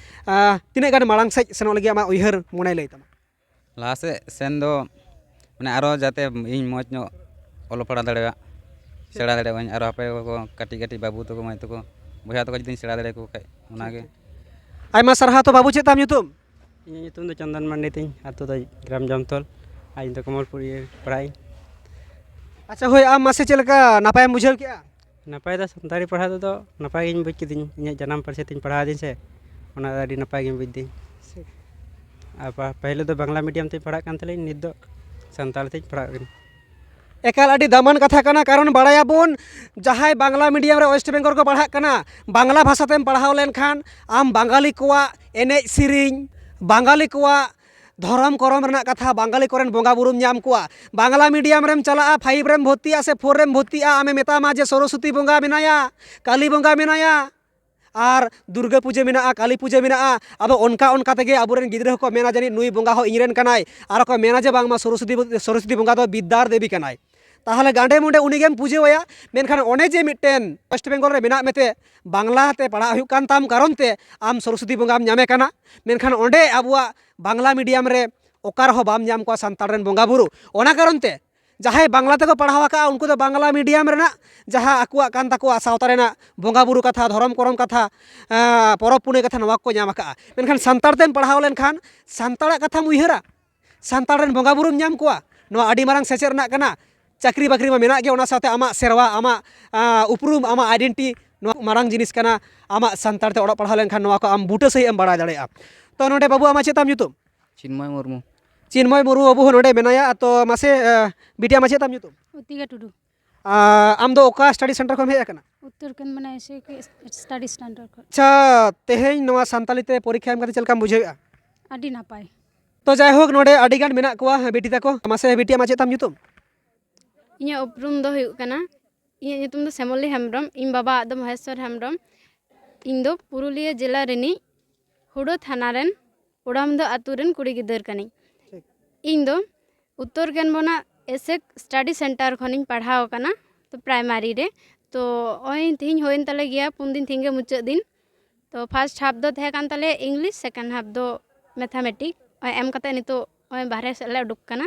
ᱟᱸ, ᱛᱤᱱᱟᱹᱜ ᱜᱟᱱ ᱢᱟᱲᱟᱝ ᱥᱮᱫ ᱥᱮᱱᱚᱜ ᱞᱟᱹᱜᱤᱫ ᱟᱢᱟᱜ ᱩᱭᱦᱟᱹᱨ ᱢᱚᱱᱮ ᱞᱟᱹᱭ ᱛᱟᱢᱟ? ᱞᱟᱦᱟ ᱥᱮᱫ ᱥᱮᱱ ᱫᱚ ᱢᱟᱱᱮ ᱟᱨᱚ ᱡᱟᱛᱮ ᱤᱧ ᱢᱚᱡᱽ ᱧᱚᱜ ᱚᱞᱚᱜ ᱯᱟᱲᱦᱟᱣ ᱫᱟᱲᱮᱭᱟᱜ, ᱥᱮᱬᱟ ᱫᱟᱲᱮᱭᱟᱜ ᱟᱹᱧ, ᱟᱨᱚ ᱟᱯᱮ ᱠᱚ ᱠᱟᱹᱴᱤᱡ ᱠᱟᱹᱴᱤᱡ ᱵᱟᱹᱵᱩ ᱛᱟᱠᱚ, ᱢᱟᱹᱭ ᱛᱟᱠᱚ, ᱵᱚᱭᱦᱟ ᱛᱟᱠᱚ ᱡᱩᱫᱤᱧ ᱥᱮᱬᱟ ᱫᱟᱲᱮᱭᱟᱠᱚ ᱠᱷᱟᱡ ᱚᱱᱟᱜᱮ᱾ ᱟᱭᱢᱟ ᱥᱟᱨᱦᱟᱣ᱾ ᱛᱚ ᱵᱟᱹᱵᱩ, ᱪᱮᱫ ᱛᱟᱢ ᱧᱩᱛᱩᱢ? ᱤᱧᱟᱹᱜ ᱧᱩᱛᱩᱢ ᱫᱚ ᱪᱚᱱᱫᱚᱱ ᱢᱟᱱᱰᱤ ᱛᱤᱧ, ᱟᱹᱛᱩ ᱫᱚ ᱜᱨᱟᱢ ᱡᱟᱢᱛᱚᱞ, ᱟᱨ ᱤᱧ ᱫᱚ ᱠᱚᱢᱚᱞᱯᱩᱨ ᱤᱭᱟᱹ ᱯᱟᱲᱟᱜ ᱤᱧ᱾ ᱟᱪᱪᱷᱟ, ᱦᱳᱭ, ᱟᱢ ᱢᱟᱥᱮ ᱪᱮᱫ ᱞᱮᱠᱟ ᱱᱟᱯᱟᱭᱮᱢ ᱵᱩᱡᱷᱟᱹᱣ ᱠᱮᱜᱼᱟ? ᱱᱟᱯᱟᱭ ᱫᱚ ᱥᱟᱱᱛᱟᱲᱤ ᱯᱟᱲᱦᱟᱣ ᱛᱮᱫᱚ ᱱᱟᱯᱟᱭ ᱜᱤᱧ ᱵᱩᱡᱽ ᱠᱤᱫᱟᱹᱧ, ᱤᱧᱟᱹᱜ ᱡᱟᱱᱟᱢ ᱯᱟᱹᱨᱥᱤ ᱛᱤᱧ ᱯᱟᱲᱦᱟᱣ ᱫᱤᱧ ᱥᱮ, ᱚᱱᱟ ᱫᱚ ᱟᱹᱰᱤ ᱱᱟᱯᱟᱭ ᱜᱤᱧ ᱵᱩᱡᱽ ᱫᱤᱧ᱾ ᱟᱨ ᱯᱟ-, ᱯᱟᱹᱦᱤᱞ ᱫᱚ ᱵᱟᱝᱞᱟ ᱢᱤᱰᱤᱭᱟᱢ ᱛᱤᱧ ᱯᱟᱲᱦᱟᱜ ᱠᱟᱱ ᱛᱟᱦᱮᱸᱫ, ᱱᱤᱛ ᱫᱚ ᱥᱟᱱᱛᱟᱲᱤ ᱛᱤᱧ ᱯᱟᱲᱦᱟᱜ ᱠᱟᱱᱟ᱾ ᱮᱠᱟᱞ ᱟᱹᱰᱤ ᱫᱟᱢᱟᱱ ᱠᱟᱛᱷᱟ ᱠᱟᱱᱟ, ᱠᱟᱨᱚᱱ ᱵᱟᱲᱟᱭᱟᱵᱚᱱ ᱡᱟᱦᱟᱸᱭ ᱵᱟᱝᱞᱟ ᱢᱤᱰᱤᱭᱟᱢ ᱨᱮ West Bengal ᱨᱮᱠᱚ ᱯᱟᱲᱦᱟᱜ ᱠᱟᱱᱟ, ᱵᱟᱝᱞᱟ ᱵᱷᱟᱥᱟ ᱛᱮᱢ ᱯᱟᱲᱦᱟᱣ ᱞᱮᱱᱠᱷᱟᱱ ᱟᱢ ᱵᱟᱝᱜᱟᱞᱤ ᱠᱚᱣᱟᱜ ᱮᱱᱮᱡ ᱥᱮᱨᱮᱧ, ᱵᱟᱝᱜᱟᱞᱤ ᱠᱚᱣᱟᱜ ᱫᱷᱚᱨᱚᱢ ᱠᱚᱨᱚᱢ ᱨᱮᱱᱟᱜ ᱠᱟᱛᱷᱟ, ᱵᱟᱝᱜᱟᱞᱤ ᱠᱚᱨᱮᱱ ᱵᱚᱸᱜᱟ ᱵᱩᱨᱩᱢ ᱧᱟᱢ ᱠᱚᱣᱟ᱾ ᱵᱟᱝᱞᱟ ᱢᱤᱰᱤᱭᱟᱢ ᱨᱮᱢ ᱪᱟᱞᱟᱜᱼᱟ, ᱯᱷᱟᱭᱤᱵᱷ ᱨᱮᱢ ᱵᱷᱚᱨᱛᱤᱜᱼᱟ ᱥᱮ ᱯᱷᱳᱨ ᱨᱮᱢ ᱵᱷᱚᱨᱛᱤᱜᱼᱟ, ᱟᱢᱮ ᱢᱮᱛᱟᱢᱟ ᱡᱮ ᱥᱚᱨᱚᱥᱚᱛᱤ ᱵᱚᱸᱜᱟ ᱢᱮᱱᱟᱭᱟ, ᱠᱟᱞᱤ ᱵᱚᱸᱜᱟ ᱢᱮᱱᱟᱭᱟ, ᱟᱨ ᱫᱩᱨᱜᱟᱹ ᱯᱩᱡᱟᱹ ᱢᱮᱱᱟᱜᱼᱟ, ᱠᱟᱞᱤ ᱯᱩᱡᱟᱹ ᱢᱮᱱᱟᱜᱼᱟ᱾ ᱟᱫᱚ ᱚᱱᱠᱟ ᱚᱱᱠᱟ ᱛᱮᱜᱮ ᱟᱵᱚᱨᱮᱱ ᱜᱤᱫᱽᱨᱟᱹ ᱦᱚᱸᱠᱚ ᱢᱮᱱᱟ, "ᱡᱟᱹᱱᱤᱡ ᱱᱩᱭ ᱵᱚᱸᱜᱟ ᱦᱚᱸ ᱤᱧᱨᱮᱱ ᱠᱟᱱᱟᱭ", ᱟᱨ ᱠᱚ ᱢᱮᱱᱟ ᱡᱮ, "ᱵᱟᱝᱢᱟ ᱥᱚᱨᱚᱥᱚᱛᱤ ᱵᱚ-, ᱥᱚᱨᱚᱥᱚᱛᱤ ᱵᱚᱸᱜᱟ ᱫᱚ ᱵᱤᱫᱽᱫᱟᱨ ᱫᱮᱵᱤ ᱠᱟᱱᱟᱭ᱾" ᱛᱟᱦᱚᱞᱮ ᱜᱟᱸᱰᱮ ᱢᱩᱸᱰᱮ ᱩᱱᱤᱜᱮᱢ ᱯᱩᱡᱟᱹᱣᱟᱭᱟ᱾ ᱢᱮᱱᱠᱷᱟᱱ ᱚᱱᱮ ᱡᱮ ᱢᱤᱫᱴᱮᱱ West Bengal ᱨᱮ ᱢᱮᱱᱟᱜ ᱢᱮᱛᱮ ᱵᱟᱝᱞᱟ ᱛᱮ ᱯᱟᱲᱦᱟᱜ ᱦᱩᱭᱩᱜ ᱠᱟᱱ ᱛᱟᱢ ᱠᱟᱨᱚᱱ ᱛᱮ ᱟᱢ ᱥᱚᱨᱚᱥᱚᱛᱤ ᱵᱚᱸᱜᱟᱢ ᱧᱟᱢᱮ ᱠᱟᱱᱟ, ᱢᱮᱱᱠᱷᱟᱱ ᱚᱸᱰᱮ ᱟᱵᱚᱣᱟᱜ ᱵᱟᱝᱞᱟ ᱢᱤᱰᱤᱭᱟᱢ ᱨᱮ ᱚᱠᱟ ᱨᱮᱦᱚᱸ ᱵᱟᱢ ᱧᱟᱢ ᱠᱚᱣᱟ ᱥᱟᱱᱛᱟᱲ ᱨᱮᱱ ᱵᱚᱸᱜᱟ ᱵᱩᱨᱩ᱾ ᱚᱱᱟ ᱠᱟᱨᱚᱱ ᱛᱮ ᱡᱟᱦᱟᱸᱭ ᱵᱟᱝᱞᱟ ᱛᱮᱠᱚ ᱯᱟᱲᱦᱟᱣ ᱟᱠᱟᱫᱼᱟ, ᱩᱱᱠᱩ ᱫᱚ ᱵᱟᱝᱞᱟ ᱢᱤᱰᱤᱭᱟᱢ ᱨᱮᱱᱟᱜ ᱡᱟᱦᱟᱸ ᱟᱠᱚᱣᱟᱜ ᱠᱟᱱ ᱛᱟᱠᱚᱣᱟ ᱥᱟᱶᱛᱟ ᱨᱮᱱᱟᱜ ᱵᱚᱸᱜᱟ ᱵᱩᱨᱩ ᱠᱟᱛᱷᱟ, ᱫᱷᱚᱨᱚᱢ ᱠᱚᱨᱚᱢ ᱠᱟᱛᱷᱟ, ᱮᱸ, ᱯᱚᱨᱚᱵᱽ ᱯᱩᱱᱟᱹᱭ ᱠᱟᱛᱷᱟ, ᱱᱚᱣᱟ ᱠᱚ ᱧᱟᱢ ᱟᱠᱟᱫᱼᱟ᱾ ᱢᱮᱱᱠᱷᱟᱱ ᱥᱟᱱᱛᱟᱲ ᱛᱮᱢ ᱯᱟᱲᱦᱟᱣ ᱞᱮᱱᱠᱷᱟᱱ ᱥᱟᱱᱛᱟᱲᱟᱜ ᱠᱟᱛᱷᱟᱢ ᱩᱭᱦᱟᱹᱨᱟ, ᱥᱟᱱᱛᱟᱲ ᱨᱮᱱ ᱵᱚᱸᱜᱟ ᱵᱩᱨᱩᱢ ᱧᱟᱢ ᱠᱚᱣᱟ᱾ ᱱᱚᱣᱟ ᱟᱹᱰᱤ ᱢᱟᱨᱟᱝ ᱥᱮᱪᱮᱫ ᱨᱮᱱᱟᱜ ᱠᱟᱱᱟ᱾ ᱪᱟᱹᱠᱨᱤ ᱵᱟᱹᱠᱨᱤ ᱢᱟ ᱢᱮᱱᱟᱜ ᱜᱮ, ᱚᱱᱟ ᱥᱟᱶᱛᱮ ᱟᱢᱟᱜ ᱥᱮᱨᱣᱟ, ᱟᱢᱟᱜ, ᱟᱸ, ᱩᱯᱨᱩᱢ, ᱟᱢᱟᱜ identity, ᱱᱚᱣᱟ ᱢᱟᱨᱟᱝ ᱡᱤᱱᱤᱥ ᱠᱟᱱᱟ᱾ ᱟᱢᱟᱜ ᱥᱟᱱᱛᱟᱲ ᱛᱮ ᱚᱞᱚᱜ ᱯᱟᱲᱦᱟᱣ ᱞᱮᱱᱠᱷᱟᱱ ᱱᱚᱣᱟ ᱠᱚ ᱟᱢ ᱵᱩᱴᱟᱹ ᱥᱟᱺᱦᱤᱡ ᱮᱢ ᱵᱟᱲᱟᱭ ᱫᱟᱲᱮᱭᱟᱜᱼᱟ᱾ ᱛᱚ ᱱᱚᱰᱮ ᱵᱟᱹᱵᱩ, ᱟᱢᱟᱜ ᱪᱮᱫ ᱛᱟᱢ ᱧᱩᱛᱩᱢ? ᱪᱤᱱᱢᱚᱭ ᱢᱩᱨᱢᱩ᱾ ᱪᱤᱱᱢᱚᱭ ᱢᱩᱨᱢᱩ ᱵᱟᱹᱵᱩ ᱦᱚᱸ ᱱᱚᱰᱮ ᱢᱮᱱᱟᱭᱟ᱾ ᱛᱚ ᱢᱟᱥᱮ, ᱟᱸ, ᱵᱤᱴᱤ, ᱟᱢᱟᱜ ᱪᱮᱫ ᱛᱟᱢ ᱧᱩᱛᱩᱢ? ᱚᱛᱤᱠᱟ ᱴᱩᱰᱩ᱾ ᱟᱸ, ᱟᱢ ᱫᱚ ᱚᱠᱟ study center ᱠᱷᱚᱱ ᱮᱢ ᱦᱮᱡ ᱟᱠᱟᱱᱟ? ᱩᱛᱛᱚᱨ ᱠᱟᱱᱢᱟᱱᱟ ᱮᱥᱮ ᱠᱚ study center ᱠᱷᱚᱱ᱾ ᱟᱪᱪᱷᱟ, ᱛᱮᱦᱮᱧ ᱱᱚᱣᱟ ᱥᱟᱱᱛᱟᱞᱤ ᱛᱮ ᱯᱚᱨᱤᱠᱠᱷᱟ ᱮᱢ ᱠᱟᱛᱮ ᱪᱮᱫ ᱞᱮᱠᱟᱢ ᱵᱩᱡᱷᱟᱹᱣᱮᱫᱼᱟ? ᱟᱹᱰᱤ ᱱᱟᱯᱟᱭ᱾ ᱛᱚ ᱡᱟᱭᱦᱳᱠ, ᱱᱚᱰᱮ ᱟᱹᱰᱤ ᱜᱟᱱ ᱢᱮᱱᱟᱜ ᱠᱚᱣᱟ ᱵᱤᱴᱤ ᱛᱟᱠᱚ᱾ ᱢᱟᱥᱮ ᱵᱤᱴᱤ, ᱟᱢᱟᱜ ᱪᱮᱫ ᱛᱟᱢ ᱧᱩᱛᱩᱢ? ᱤᱧᱟᱹᱜ ᱩᱯᱨᱩᱢ ᱫᱚ ᱦᱩᱭᱩᱜ ᱠᱟᱱᱟ, ᱤᱧᱟᱹᱜ ᱧᱩᱛᱩᱢ ᱫᱚ ᱥᱮᱢᱚᱞᱤ ᱦᱮᱢᱵᱨᱚᱢ, ᱤᱧ ᱵᱟᱵᱟᱣᱟᱜ ᱫᱚ ᱢᱚᱦᱮᱥᱣᱚᱨ ᱦᱮᱢᱵᱨᱚᱢ᱾ ᱤᱧ ᱫᱚ ᱯᱩᱨᱩᱞᱤᱭᱟᱹ ᱡᱮᱞᱟ ᱨᱤᱱᱤᱡ ᱦᱩᱲᱟᱹ ᱛᱷᱟᱱᱟ ᱨᱮᱱ ᱯᱚᱲᱟᱢᱫᱚ ᱟᱛᱳ ᱨᱮᱱ ᱠᱩᱲᱤ ᱜᱤᱫᱟᱹᱨ ᱠᱟᱹᱱᱟᱹᱧ᱾ ᱴᱷᱤᱠ᱾ ᱤᱧ ᱫᱚ ᱩᱛᱛᱚᱨ ᱜᱮᱱᱵᱚᱱᱟ ᱮᱥᱮᱠ ᱥᱴᱟᱰᱤ ᱥᱮᱱᱴᱟᱨ ᱠᱷᱚᱱᱤᱧ ᱯᱟᱲᱦᱟᱣ ᱟᱠᱟᱱᱟ, ᱛᱚ ᱯᱨᱟᱭᱢᱟᱨᱤ ᱨᱮ᱾ ᱛᱚ ᱱᱚᱜᱼᱚᱭ ᱛᱮᱦᱮᱧ ᱦᱩᱭᱮᱱ ᱛᱟᱞᱮ ᱜᱮᱭᱟ ᱯᱩᱱ ᱫᱤᱱ, ᱛᱮᱦᱮᱧ ᱜᱮ ᱢᱩᱪᱟᱹᱫ ᱫᱤᱱ᱾ ᱛᱚ ᱯᱷᱟᱥᱴ ᱦᱟᱯ ᱫᱚ ᱛᱟᱦᱮᱸ ᱠᱟᱱ ᱛᱟᱞᱮᱭᱟ ᱤᱝᱞᱤᱥ, ᱥᱮᱠᱮᱱᱰ ᱦᱟᱯ ᱫᱚ ᱢᱮᱛᱷᱟᱢᱮᱴᱤᱠ᱾ ᱱᱚᱜᱼᱚᱭ ᱮᱢ ᱠᱟᱛᱮ ᱱᱤᱛᱚᱜ ᱱᱚᱜᱼᱚᱭ ᱵᱟᱦᱨᱮ ᱥᱮᱫ ᱞᱮ ᱩᱰᱩᱠ ᱠᱟᱱᱟ᱾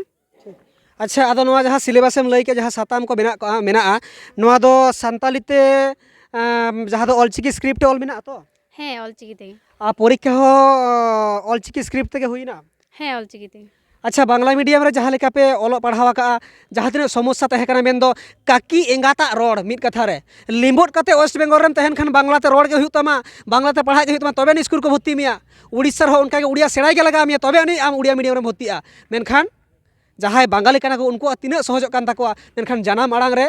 ᱟᱪᱪᱷᱟ, ᱟᱫᱚ ᱱᱚᱣᱟ ᱡᱟᱦᱟᱸ ᱥᱤᱞᱮᱵᱟᱥ ᱮᱢ ᱞᱟᱹᱭ ᱠᱮᱫ, ᱡᱟᱦᱟᱸ ᱥᱟᱛᱟᱢ ᱠᱚ ᱢᱮᱱᱟᱜ ᱠᱚᱜᱼᱟ, ᱢᱮᱱᱟᱜᱼᱟ, ᱱᱚᱣᱟ ᱫᱚ ᱥᱟᱱᱛᱟᱞᱤ ᱛᱮ, ᱟᱢ, ᱡᱟᱦᱟᱸ ᱫᱚ ᱚᱞᱪᱤᱠᱤ ᱥᱠᱨᱤᱯᱴ ᱛᱮ ᱚᱞ ᱢᱮᱱᱟᱜᱼᱟ ᱛᱚ? ᱦᱮᱸ, ᱚᱞᱪᱤᱠᱤ ᱛᱮᱜᱮ᱾ ᱟᱨ ᱯᱚᱨᱤᱠᱠᱷᱟ ᱦᱚᱸ ᱚᱞᱪᱤᱠᱤ ᱥᱠᱨᱤᱯᱴ ᱛᱮᱜᱮ ᱦᱩᱭᱱᱟ? ᱦᱮᱸ, ᱚᱞᱪᱤᱠᱤ ᱛᱮᱜᱮ᱾ ᱟᱪᱪᱷᱟ, ᱵᱟᱝᱞᱟ ᱢᱤᱰᱤᱭᱟᱢ ᱨᱮ ᱡᱟᱦᱟᱸ ᱞᱮᱠᱟ ᱯᱮ ᱚᱞᱚᱜ ᱯᱟᱲᱦᱟᱣ ᱟᱠᱟᱜᱼᱟ, ᱡᱟᱦᱟᱸ ᱛᱤᱱᱟᱹᱜ ᱥᱚᱢᱚᱥᱥᱟ ᱛᱟᱦᱮᱸ ᱠᱟᱱᱟ, ᱢᱮᱱᱫᱚ ᱠᱟᱹᱠᱤ ᱮᱸᱜᱟᱛᱟᱜ ᱨᱚᱲ, ᱢᱤᱫ ᱠᱟᱛᱷᱟ ᱨᱮ ᱞᱤᱢᱵᱚᱫ ᱠᱟᱛᱮ ᱳᱭᱮᱥᱴ ᱵᱮᱝᱜᱚᱞ ᱨᱮᱢ ᱛᱟᱦᱮᱱ ᱠᱷᱟᱱ ᱵᱟᱝᱞᱟ ᱛᱮ ᱨᱚᱲ ᱜᱮ ᱦᱩᱭᱩᱜ ᱛᱟᱢᱟ, ᱵᱟᱝᱞᱟ ᱛᱮ ᱯᱟᱲᱦᱟᱜ ᱜᱮ ᱦᱩᱭᱩᱜ ᱛᱟᱢᱟ, ᱛᱚᱵᱮ ᱟᱹᱱᱤᱡ ᱥᱠᱩᱞ ᱠᱚ ᱵᱷᱚᱨᱛᱤ ᱢᱮᱭᱟ᱾ ᱩᱲᱤᱥᱥᱟ ᱨᱮᱦᱚᱸ ᱚᱱᱠᱟ ᱜᱮ ᱩᱲᱤᱭᱟ ᱥᱮᱬᱟᱭ ᱜᱮ ᱞᱟᱜᱟᱣ ᱢᱮᱭᱟ, ᱛᱚᱵᱮ ᱟᱹᱱᱤᱡ ᱟᱢ ᱩᱲᱤᱭᱟ ᱢᱤᱰᱤᱭᱟᱢ ᱨᱮᱢ ᱵᱷᱚᱨᱛᱤᱜᱼᱟ᱾ ᱢᱮᱱᱠᱷᱟᱱ ᱡᱟᱦᱟᱸᱭ ᱵᱟᱝᱜᱟᱞᱤ ᱠᱟᱱᱟ ᱠᱚ, ᱩᱱᱠᱩᱣᱟᱜ ᱛᱤᱱᱟᱹᱜ ᱥᱚᱦᱚᱡᱚᱜ ᱠᱟᱱ ᱛᱟᱠᱚᱣᱟ, ᱢᱮᱱᱠᱷᱟᱱ ᱡᱟᱱᱟᱢ ᱟᱲᱟᱝ ᱨᱮ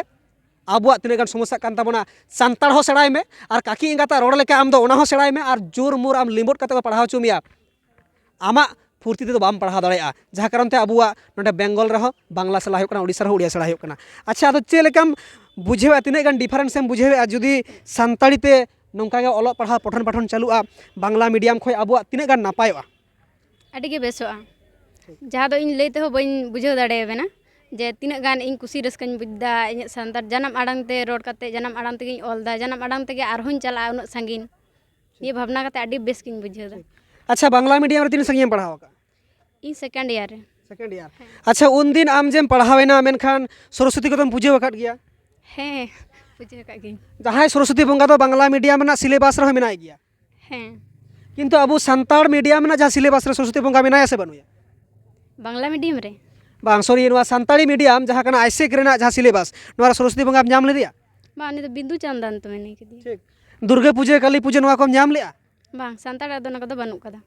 ᱟᱵᱚᱣᱟᱜ ᱛᱤᱱᱟᱹᱜ ᱜᱟᱱ ᱥᱚᱢᱚᱥᱥᱟᱜ ᱠᱟᱱ ᱛᱟᱵᱚᱱᱟ᱾ ᱥᱟᱱᱛᱟᱲ ᱦᱚᱸ ᱥᱮᱬᱟᱭ ᱢᱮ, ᱟᱨ ᱠᱟᱹᱠᱤ ᱮᱸᱜᱟᱛᱟᱜ ᱨᱚᱲ ᱞᱮᱠᱟ ᱟᱢ ᱫᱚ ᱚᱱᱟ ᱦᱚᱸ ᱥᱮᱬᱟᱭ ᱢᱮ, ᱟᱨ ᱡᱳᱨ ᱢᱳᱨ ᱟᱢ ᱞᱤᱢᱵᱚᱫ ᱠᱟᱛᱮ ᱠᱚ ᱯᱟᱲᱦᱟᱣ ᱦᱚᱪᱚ ᱢᱮᱭᱟ, ᱟᱢᱟᱜ ᱯᱷᱩᱨᱛᱤ ᱛᱮᱫᱚ ᱵᱟᱢ ᱯᱟᱲᱦᱟᱣ ᱫᱟᱲᱮᱭᱟᱜᱼᱟ᱾ ᱡᱟᱦᱟᱸ ᱠᱟᱨᱚᱱ ᱛᱮ ᱟᱵᱚᱣᱟᱜ ᱱᱚᱰᱮ ᱵᱮᱝᱜᱚᱞ ᱨᱮᱦᱚᱸ ᱵᱟᱝᱞᱟ ᱥᱮᱬᱟ ᱦᱩᱭᱩᱜ ᱠᱟᱱᱟ, ᱩᱲᱤᱥᱥᱟ ᱨᱮᱦᱚᱸ ᱩᱲᱤᱭᱟ ᱥᱮᱬᱟ ᱦᱩᱭᱩᱜ ᱠᱟᱱᱟ᱾ ᱟᱪᱪᱷᱟ, ᱟᱫᱚ ᱪᱮᱫ ᱞᱮᱠᱟᱢ ᱵᱩᱡᱷᱟᱹᱣᱮᱫᱼᱟ, ᱛᱤᱱᱟᱹᱜ ᱜᱟᱱ ᱰᱤᱯᱷᱟᱨᱮᱱᱥ ᱮᱢ ᱵᱩᱡᱷᱟᱹᱣᱮᱫᱼᱟ ᱡᱩᱫᱤ ᱥᱟᱱᱛᱟᱲᱤ ᱛᱮ ᱱᱚᱝᱠᱟ ᱜᱮ ᱚᱞᱚᱜ ᱯᱟᱲᱦᱟᱣ ᱯᱚᱴᱷᱚᱱ ᱯᱟᱴᱷᱚᱱ ᱪᱟᱹᱞᱩᱜᱼᱟ, ᱵᱟᱝᱞᱟ ᱢᱤᱰᱤᱭᱟᱢ ᱠᱷᱚᱱ ᱟᱵᱚᱣᱟᱜ ᱛᱤᱱᱟᱹᱜ ᱜᱟᱱ ᱱᱟᱯᱟᱭᱚᱜᱼᱟ? ᱟᱹᱰᱤ ᱜᱮ ᱵᱮᱥᱚᱜᱼᱟ᱾ ᱡᱟᱦᱟᱸ ᱫᱚ ᱤᱧ ᱞᱟᱹᱭ ᱛᱮᱦᱚᱸ ᱵᱟᱹᱧ ᱵᱩᱡᱷᱟᱹᱣ ᱫᱟᱲᱮᱭᱟᱵᱮᱱᱟ ᱡᱮ ᱛᱤᱱᱟᱹᱜ ᱜᱟᱱ ᱤᱧ ᱠᱩᱥᱤ ᱨᱟᱹᱥᱠᱟᱹᱧ ᱵᱩᱡᱽ ᱮᱫᱟ, ᱤᱧᱟᱹᱜ ᱥᱟᱱᱛᱟᱲ ᱡᱟᱱᱟᱢ ᱟᱲᱟᱝ ᱛᱮ ᱨᱚᱲ ᱠᱟᱛᱮ, ᱡᱟᱱᱟᱢ ᱟᱲᱟᱝ ᱛᱮᱜᱮᱧ ᱚᱞ ᱮᱫᱟ, ᱡᱟᱱᱟᱢ ᱟᱲᱟᱝ ᱛᱮᱜᱮ ᱟᱨᱦᱚᱸᱧ ᱪᱟᱞᱟᱜᱼᱟ ᱩᱱᱟᱹᱜ ᱥᱟᱺᱜᱤᱧ᱾ ᱱᱤᱭᱟᱹ ᱵᱷᱟᱵᱽᱱᱟ ᱠᱟᱛᱮ ᱟᱹᱰᱤ ᱵᱮᱥ ᱜᱤᱧ ᱵᱩᱡᱷᱟᱹᱣ ᱮᱫᱟ᱾ ᱟᱪᱪᱷᱟ, ᱵᱟᱝᱞᱟ ᱢᱤᱰᱤᱭᱟᱢ ᱨᱮ ᱛᱤᱱᱟᱹᱜ ᱥᱟᱺᱜᱤᱧ ᱮᱢ ᱯᱟᱲᱦᱟᱣ ᱟᱠᱟᱫᱼᱟ? ᱤᱧ ᱥᱮᱠᱮᱱᱰ ᱤᱭᱟᱨ ᱨᱮ᱾ Second year. ᱦᱮᱸ᱾ ᱟᱪᱪᱷᱟ, ᱩᱱᱫᱤᱱ ᱟᱢ ᱡᱮᱢ ᱯᱟᱲᱦᱟᱣᱮᱱᱟ, ᱢᱮᱱᱠᱷᱟᱱ ᱥᱚᱨᱚᱥᱚᱛᱤ ᱠᱚᱫᱚᱢ ᱯᱩᱡᱟᱹ ᱟᱠᱟᱫ ᱜᱮᱭᱟ? ᱦᱮᱸ, ᱯᱩᱡᱟᱹ ᱟᱠᱟᱫ ᱜᱤᱭᱟᱹᱧ᱾ ᱡᱟᱦᱟᱸᱭ ᱥᱚᱨᱚᱥᱚᱛᱤ ᱵᱚᱸᱜᱟ ᱫᱚ ᱵᱟᱝᱞᱟ ᱢᱤᱰᱤᱭᱟᱢ ᱨᱮᱱᱟᱜ ᱥᱤᱞᱮᱵᱟᱥ ᱨᱮᱦᱚᱸ ᱢᱮᱱᱟᱭ ᱜᱮᱭᱟ᱾ ᱦᱮᱸ᱾ ᱠᱤᱱᱛᱩ ᱟᱵᱚ ᱥᱟᱱᱛᱟᱲ ᱢᱤᱰᱤᱭᱟᱢ ᱨᱮᱱᱟᱜ ᱡᱟᱦᱟᱸ ᱥᱤᱞᱮᱵᱟᱥ ᱨᱮ ᱥᱚᱨᱚᱥᱚᱛᱤ ᱵᱚᱸᱜᱟ ᱢᱮᱱᱟᱭᱟ ᱥᱮ ᱵᱟᱹᱱᱩᱭᱟ? ᱵᱟᱝᱞᱟ ᱢᱤᱰᱤᱭᱟᱢ ᱨᱮ? ᱵᱟᱝ, ᱥᱚᱨᱤ, ᱱᱚᱣᱟ ᱥᱟᱱᱛᱟᱲᱤ ᱢᱤᱰᱤᱭᱟᱢ ᱡᱟᱦᱟᱸ ᱠᱟᱱᱟ ᱟᱭᱥᱮᱠ ᱨᱮᱱᱟᱜ ᱡᱟᱦᱟᱸ ᱥᱤᱞᱮᱵᱟᱥ, ᱱᱚᱣᱟ ᱨᱮ ᱥᱚᱨᱚᱥᱚᱛᱤ ᱵᱚᱸᱜᱟᱢ ᱧᱟᱢ ᱞᱮᱫᱮᱭᱟ? ᱵᱟᱝ, ᱩᱱᱤ ᱫᱚ ᱵᱤᱱᱫᱩ ᱪᱟᱸᱫᱟᱱ ᱛᱚ ᱢᱮᱱᱟᱭ ᱠᱮᱫᱮᱭᱟ᱾ ᱴᱷᱤᱠ᱾ ᱫᱩᱨᱜᱟᱹ ᱯᱩᱡᱟᱹ, ᱠᱟᱹᱞᱤ ᱯᱩᱡᱟᱹ, ᱱᱚᱣᱟ ᱠᱚᱢ ᱧᱟᱢ ᱞᱮᱜᱼᱟ? ᱵᱟᱝ, ᱥᱟᱱᱛᱟᱲᱟᱜ ᱫᱚ ᱚᱱᱟ ᱠᱚᱫᱚ ᱵᱟᱹᱱᱩᱜ ᱠᱟᱫᱟ᱾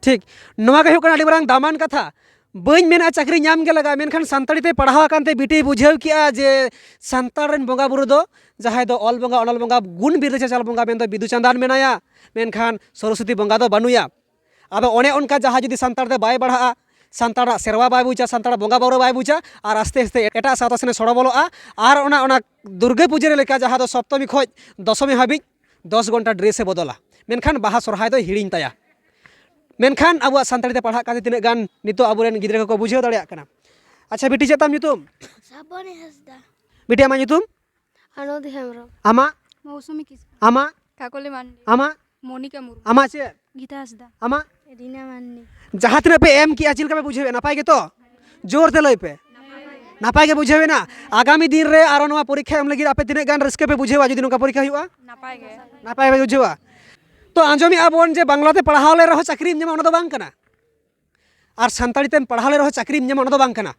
ᱴᱷᱤᱠ᱾ ᱱᱚᱣᱟ ᱜᱮ ᱦᱩᱭᱩᱜ ᱠᱟᱱᱟ ᱟᱹᱰᱤ ᱢᱟᱨᱟᱝ ᱫᱟᱢᱟᱱ ᱠᱟᱛᱷᱟ᱾ ᱵᱟᱹᱧ ᱢᱮᱱᱟ ᱪᱟᱹᱠᱨᱤ ᱧᱟᱢ ᱜᱮ ᱞᱟᱜᱟᱜᱼᱟ, ᱢᱮᱱᱠᱷᱟᱱ ᱥᱟᱱᱛᱟᱲᱤ ᱛᱮ ᱯᱟᱲᱦᱟᱣ ᱟᱠᱟᱱ ᱛᱮ ᱵᱤᱴᱤᱭ ᱵᱩᱡᱷᱟᱹᱣ ᱠᱮᱜᱼᱟ ᱡᱮ ᱥᱟᱱᱛᱟᱲ ᱨᱮᱱ ᱵᱚᱸᱜᱟ ᱵᱩᱨᱩ ᱫᱚ ᱡᱟᱦᱟᱸᱭ ᱫᱚ ᱚᱞ ᱵᱚᱸᱜᱟ, ᱚᱱᱚᱞ ᱵᱚᱸᱜᱟ, ᱜᱩᱱ ᱵᱤᱨᱫᱟᱹ ᱪᱟᱪᱟᱞ ᱵᱚᱸᱜᱟ ᱢᱮᱱᱫᱚ ᱵᱤᱫᱩ ᱪᱟᱸᱫᱟᱱ ᱢᱮᱱᱟᱭᱟ, ᱢᱮᱱᱠᱷᱟᱱ ᱥᱚᱨᱚᱥᱚᱛᱤ ᱵᱚᱸᱜᱟ ᱫᱚ ᱵᱟᱹᱱᱩᱭᱟ᱾ ᱟᱫᱚ ᱚᱱᱮ ᱚᱱᱠᱟ ᱡᱟᱦᱟᱸᱭ ᱡᱩᱫᱤ ᱥᱟᱱᱛᱟᱲ ᱛᱮ ᱵᱟᱭ ᱯᱟᱲᱦᱟᱜᱼᱟ, ᱥᱟᱱᱛᱟᱲᱟᱜ ᱥᱮᱨᱣᱟ ᱵᱟᱭ ᱵᱩᱡᱟ, ᱥᱟᱱᱛᱟᱲᱟᱜ ᱵᱚᱸᱜᱟ ᱵᱩᱨᱩ ᱵᱟᱭ ᱵᱩᱡᱟ, ᱟᱨ ᱟᱥᱛᱮ ᱟᱥᱛᱮ ᱮᱴᱟᱜ ᱥᱟᱶᱛᱟ ᱥᱮᱱᱮ ᱥᱚᱲᱚ ᱵᱚᱞᱚᱜᱼᱟ᱾ ᱟᱨ ᱚᱱᱟ, ᱚᱱᱟ ᱫᱩᱨᱜᱟᱹ ᱯᱩᱡᱟᱹ ᱨᱮ ᱞᱮᱠᱟ, ᱡᱟᱦᱟᱸ ᱫᱚ ᱥᱚᱯᱛᱚᱢᱤ ᱠᱷᱚᱱ ᱫᱚᱥᱚᱢᱤ ᱦᱟᱹᱵᱤᱡ ᱫᱚᱥ ᱜᱷᱚᱱᱴᱟ ᱰᱨᱮᱥ ᱮ ᱵᱚᱫᱚᱞᱟ, ᱢᱮᱱᱠᱷᱟᱱ ᱵᱟᱦᱟ ᱥᱚᱨᱦᱟᱭ ᱫᱚᱭ ᱦᱤᱲᱤᱧ ᱛᱟᱭᱟ᱾ ᱢᱮᱱᱠᱷᱟᱱ ᱟᱵᱚᱣᱟᱜ ᱥᱟᱱᱛᱟᱲᱤ ᱛᱮ ᱯᱟᱲᱦᱟᱜ ᱠᱟᱛᱮ ᱛᱤᱱᱟᱹᱜ ᱜᱟᱱ ᱱᱤᱛᱚᱜ ᱟᱵᱚᱨᱮᱱ ᱜᱤᱫᱽᱨᱟᱹ ᱠᱚᱠᱚ ᱵᱩᱡᱷᱟᱹᱣ ᱫᱟᱲᱮᱭᱟᱜ ᱠᱟᱱᱟ? ᱟᱪᱪᱷᱟ ᱵᱤᱴᱤ, ᱪᱮᱫ ᱛᱟᱢ ᱧᱩᱛᱩᱢ? ᱥᱟᱵᱚᱱᱤ ᱦᱟᱸᱥᱫᱟ᱾ ᱵᱤᱴᱤ, ᱟᱢᱟᱜ ᱧᱩᱛᱩᱢ? ᱟᱱᱚᱫᱤ ᱦᱮᱢᱵᱨᱚᱢ᱾ ᱟᱢᱟᱜ? ᱢᱳᱣᱥᱩᱢᱤ ᱠᱤᱥᱠᱩ᱾ ᱟᱢᱟᱜ? ᱠᱟᱠᱚᱞᱤ ᱢᱟᱱᱰᱤ᱾ ᱟᱢᱟᱜ? ᱢᱚᱱᱤᱠᱟ ᱢᱩᱨᱢᱩ᱾ ᱟᱢᱟᱜ ᱪᱮᱫ? ᱜᱤᱛᱟ ᱦᱟᱸᱥᱫᱟ᱾ ᱟᱢᱟᱜ? ᱨᱤᱱᱟ ᱢᱟᱱᱰᱤ᱾ ᱡᱟᱦᱟᱸ ᱛᱤᱱᱟᱹᱜ ᱯᱮ ᱮᱢ ᱠᱮᱜᱼᱟ, ᱪᱮᱫ ᱞᱮᱠᱟ ᱯᱮ ᱵᱩᱡᱷᱟᱹᱣᱮᱫᱼᱟ? ᱱᱟᱯᱟᱭ ᱜᱮᱛᱚ? ᱡᱳᱨ ᱛᱮ ᱞᱟᱹᱭ ᱯᱮ᱾ ᱱᱟᱯᱟᱭ ᱜᱮ ᱵᱩᱡᱷᱟᱹᱣᱮᱱᱟ? ᱟᱜᱟᱢᱤ ᱫᱤᱱ ᱨᱮ ᱟᱨᱚ ᱱᱚᱣᱟ ᱯᱚᱨᱤᱠᱠᱷᱟ ᱮᱢ ᱞᱟᱹᱜᱤᱫ ᱟᱯᱮ ᱛᱤᱱᱟᱹᱜ ᱜᱟᱱ ᱨᱟᱹᱥᱠᱟᱹ ᱯᱮ ᱵᱩᱡᱷᱟᱹᱣᱟ ᱡᱩᱫᱤ ᱱᱚᱝᱠᱟ ᱯᱚᱨᱤᱠᱠᱷᱟ ᱦᱩᱭᱩᱜᱼᱟ? ᱱᱟᱯᱟᱭ ᱜᱮ᱾ ᱱᱟᱯᱟᱭ ᱯᱮ ᱵᱩᱡᱷᱟᱹᱣᱟ? ᱛᱚ ᱟᱸᱡᱚᱢᱮᱜᱼᱟ ᱵᱚᱱ ᱡᱮ ᱵᱟᱝᱞᱟ ᱛᱮ ᱯᱟᱲᱦᱟᱣ ᱞᱮ ᱨᱮᱦᱚᱸ ᱪᱟᱹᱠᱨᱤᱢ ᱧᱟᱢᱟ, ᱚᱱᱟ ᱫᱚ ᱵᱟᱝ ᱠᱟᱱᱟ᱾ ᱟᱨ ᱥᱟᱱᱛᱟᱲᱤ ᱛᱮᱢ ᱯᱟᱲᱦᱟᱣ ᱞᱮ ᱨᱮᱦᱚᱸ ᱪᱟᱹᱠᱨᱤᱢ ᱧᱟᱢᱟ, ᱚᱱᱟ ᱫᱚ ᱵᱟᱝ ᱠᱟᱱᱟ᱾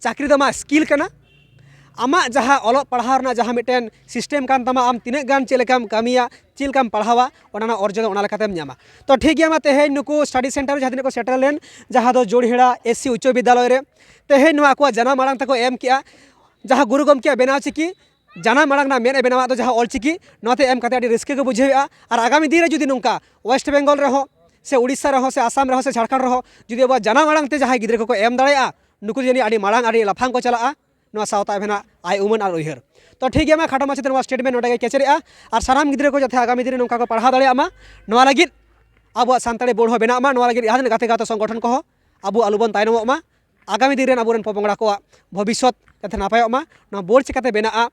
ᱪᱟᱹᱠᱨᱤ ᱫᱚ ᱟᱢᱟᱜ ᱥᱠᱤᱞ ᱠᱟᱱᱟ᱾ ᱟᱢᱟᱜ ᱡᱟᱦᱟᱸ ᱚᱞᱚᱜ ᱯᱟᱲᱦᱟᱣ ᱨᱮᱱᱟᱜ ᱡᱟᱦᱟᱸ ᱢᱤᱫᱴᱮᱱ ᱥᱤᱥᱴᱮᱢ ᱠᱟᱱ ᱛᱟᱢᱟ, ᱟᱢ ᱛᱤᱱᱟᱹᱜ ᱜᱟᱱ ᱪᱮᱫ ᱞᱮᱠᱟᱢ ᱠᱟᱹᱢᱤᱭᱟ, ᱪᱮᱫ ᱞᱮᱠᱟᱢ ᱯᱟᱲᱦᱟᱣᱟ, ᱚᱱᱟ ᱨᱮᱱᱟᱜ ᱚᱨᱡᱚ ᱫᱚ ᱚᱱᱟ ᱞᱮᱠᱟᱛᱮᱢ ᱧᱟᱢᱟ᱾ ᱛᱚ ᱴᱷᱤᱠ ᱜᱮᱭᱟ, ᱢᱟ ᱛᱮᱦᱮᱧ ᱱᱩᱠᱩ ᱥᱴᱟᱰᱤ ᱥᱮᱱᱴᱟᱨ ᱨᱮ ᱡᱟᱦᱟᱸ ᱛᱤᱱᱟᱹᱜ ᱠᱚ ᱥᱮᱴᱮᱨ ᱞᱮᱱ, ᱡᱟᱦᱟᱸ ᱫᱚ ᱡᱳᱲᱦᱮᱲᱟ ᱮᱥ ᱥᱤ ᱩᱪᱪᱚ ᱵᱤᱫᱽᱫᱟᱞᱚᱭ ᱨᱮ ᱛᱮᱦᱮᱧ ᱱᱚᱣᱟ ᱟᱠᱚᱣᱟᱜ ᱡᱟᱱᱟᱢ ᱟᱲᱟᱝ ᱛᱮᱠᱚ ᱮᱢ ᱠᱮᱜᱼᱟ, ᱡᱟᱦᱟᱸ ᱜᱩᱨᱩ ᱜᱚᱢᱠᱮᱭᱟᱜ ᱵᱮᱱᱟᱣ ᱪᱤᱠᱤ, ᱡᱟᱱᱟᱢ ᱟᱲᱟᱝ ᱨᱮᱱᱟᱜ ᱢᱮᱫ ᱮ ᱵᱮᱱᱟᱣᱟᱜ ᱫᱚ ᱡᱟᱦᱟᱸ ᱚᱞ ᱪᱤᱠᱤ, ᱱᱚᱣᱟᱛᱮ ᱮᱢ ᱠᱟᱛᱮ ᱟᱹᱰᱤ ᱨᱟᱹᱥᱠᱟᱹ ᱠᱚ ᱵᱩᱡᱷᱟᱹᱣᱮᱫᱼᱟ᱾ ᱟᱨ ᱟᱜᱟᱢᱤ ᱫᱤᱱ ᱨᱮ ᱡᱩᱫᱤ ᱱᱚᱝᱠᱟ ᱳᱭᱮᱥᱴ ᱵᱮᱝᱜᱚᱞ ᱨᱮᱦᱚᱸ ᱥᱮ ᱩᱲᱤᱥᱥᱟ ᱨᱮᱦᱚᱸ ᱥᱮ ᱟᱥᱟᱢ ᱨᱮᱦᱚᱸ ᱥᱮ ᱡᱷᱟᱲᱠᱷᱚᱸᱰ ᱨᱮᱦᱚᱸ ᱡᱩᱫᱤ ᱟᱵᱚᱣᱟᱜ ᱡᱟᱱᱟᱢ ᱟᱲᱟᱝ ᱛᱮ ᱡᱟᱦᱟᱸᱭ ᱜᱤᱫᱽᱨᱟᱹ ᱠᱚᱠᱚ ᱮᱢ ᱫᱟᱲᱮᱭᱟᱜᱼᱟ, ᱱᱩᱠᱩ ᱡᱟᱹᱱᱤᱡ ᱟᱹᱰᱤ ᱢᱟᱲᱟᱝ, ᱟᱹᱰᱤ ᱞᱟᱯᱷᱟᱝ ᱠᱚ ᱪᱟᱞᱟᱜᱼᱟ᱾ ᱱᱚᱣᱟ ᱥᱟᱶᱛᱟ ᱟᱵᱮᱱᱟᱜ ᱟᱭ ᱩᱢᱟᱹᱱ ᱟᱨ ᱩᱭᱦᱟᱹᱨ᱾ ᱛᱚ ᱴᱷᱤᱠ ᱜᱮᱭᱟ, ᱢᱟ ᱠᱷᱟᱴᱚ ᱢᱟᱪᱷᱟ ᱛᱮ ᱱᱚᱣᱟ ᱥᱴᱮᱴᱢᱮᱱᱴ ᱱᱚᱰᱮ ᱜᱮ ᱠᱮᱪᱮᱫᱮᱜᱼᱟ᱾ ᱟᱨ ᱥᱟᱱᱟᱢ ᱜᱤᱫᱽᱨᱟᱹ ᱠᱚ ᱡᱟᱛᱮ ᱟᱜᱟᱢᱤ ᱫᱤᱱ ᱨᱮ ᱱᱚᱝᱠᱟ ᱠᱚ ᱯᱟᱲᱦᱟᱣ ᱫᱟᱲᱮᱭᱟᱜ ᱢᱟ, ᱱᱚᱣᱟ ᱞᱟᱹᱜᱤᱫ ᱟᱵᱚᱣᱟᱜ ᱥᱟᱱᱛᱟᱲᱤ ᱵᱳᱨᱰ ᱦᱚᱸ ᱵᱮᱱᱟᱜ ᱢᱟ, ᱱᱚᱣᱟ ᱞᱟᱹᱜᱤᱫ ᱡᱟᱦᱟᱸ ᱛᱤᱱᱟᱹᱜ ᱜᱟᱛᱮ ᱜᱟᱶᱛᱟ ᱥᱚᱝᱜᱚᱴᱷᱚᱱ ᱠᱚᱦᱚᱸ ᱟᱵᱚ ᱟᱞᱚᱵᱚᱱ ᱛᱟᱭᱱᱚᱢᱚᱜ ᱢᱟ᱾ ᱟᱜᱟᱢᱤ ᱫᱤᱱ ᱨᱮᱱ ᱟᱵᱚᱨᱮᱱ ᱯᱚᱯᱚᱝᱲᱟ ᱠᱚᱣᱟᱜ ᱵᱷᱚᱵᱤᱥᱥᱚᱛ ᱡᱟᱛᱮ ᱱᱟᱯᱟᱭᱚᱜ ᱢᱟ, ᱱᱚᱣᱟ ᱵᱳᱨᱰ ᱪᱤᱠᱟᱹᱛᱮ ᱵᱮᱱᱟᱜᱼᱟ,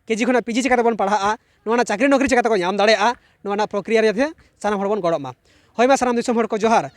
ᱠᱮᱡᱤ ᱠᱷᱚᱱᱟᱜ ᱯᱤᱡᱤ ᱪᱤᱠᱟᱹ ᱛᱮᱵᱚᱱ ᱯᱟᱲᱦᱟᱜᱼᱟ, ᱱᱚᱣᱟ ᱨᱮᱱᱟᱜ ᱪᱟᱹᱠᱨᱤ ᱱᱚᱠᱨᱤ ᱪᱤᱠᱟᱹ ᱛᱮᱠᱚ ᱧᱟᱢ ᱫᱟᱲᱮᱭᱟᱜᱼᱟ, ᱱᱚᱣᱟ ᱨᱮᱱᱟᱜ ᱯᱨᱚᱠᱨᱤᱭᱟ ᱨᱮ ᱡᱟᱛᱮ ᱥᱟᱱᱟᱢ ᱦᱚᱲ ᱵᱚᱱ ᱜᱚᱲᱚᱜ ᱢᱟ᱾ ᱦᱳᱭ ᱢᱟ, ᱥᱟᱱᱟᱢ ᱫᱤᱥᱚᱢ ᱦᱚᱲ ᱠᱚ ᱡᱚᱦᱟᱨ᱾